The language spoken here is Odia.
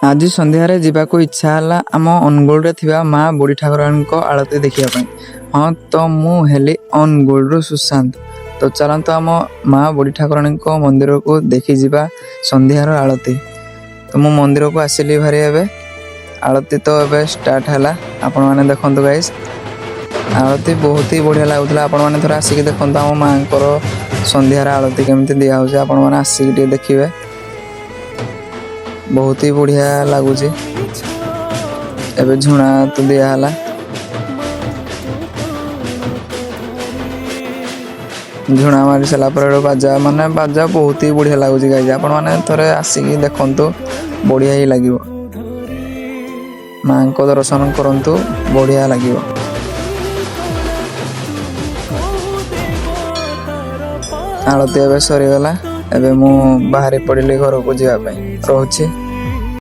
ଆଜି ସନ୍ଧ୍ୟାରେ ଯିବାକୁ ଇଚ୍ଛା ହେଲା ଆମ ଅନୁଗୁଳରେ ଥିବା ମା ବୁଢ଼ୀ ଠାକୁରାଣୀଙ୍କ ଆଳତି ଦେଖିବା ପାଇଁ। ହଁ, ତ ମୁଁ ହେଲି ଅନୁଗୁଳରୁ ସୁଶାନ୍ତ। ତ ଚାଲନ୍ତୁ, ଆମ ମା ବୁଢ଼ୀ ଠାକୁରାଣୀଙ୍କ ମନ୍ଦିରକୁ ଦେଖିଯିବା ସନ୍ଧ୍ୟାର ଆଳତି। ତ ମୁଁ ମନ୍ଦିରକୁ ଆସିଲି ଭାରି ଏବେ। ଆଳତି ତ ଏବେ ଷ୍ଟାର୍ଟ ହେଲା। ଆପଣମାନେ ଦେଖନ୍ତୁ ଗାଇସ୍, ଆଳତି ବହୁତ ହି ବଢ଼ିଆ ଲାଗୁଥିଲା। ଆପଣମାନେ ଥରେ ଆସିକି ଦେଖନ୍ତୁ, ଆମ ମାଆଙ୍କର ସନ୍ଧ୍ୟାର ଆଳତି କେମିତି ଦିଆହେଉଛି। ଆପଣମାନେ ଆସିକି ଟିକେ ଦେଖିବେ, ବହୁତ ହି ବଢ଼ିଆ ଲାଗୁଛି। ଏବେ ଝୁଣା ତ ଦିଆହେଲା। ଝୁଣା ମାରି ସାରିଲା ପରେ ହେଠୁ ବାଜା, ମାନେ ବାଜା ବହୁତ ହି ବଢ଼ିଆ ଲାଗୁଛି ଗାଇଜ। ଆପଣମାନେ ଥରେ ଆସିକି ଦେଖନ୍ତୁ, ବଢ଼ିଆ ହିଁ ଲାଗିବ। ମାଙ୍କ ଦର୍ଶନ କରନ୍ତୁ, ବଢ଼ିଆ ଲାଗିବ। ଆଳତି ଏବେ ସରିଗଲା। ଏବେ ମୁଁ ବାହାରି ପଡ଼ିଲି ଘରକୁ ଯିବା ପାଇଁ। ରହୁଛି।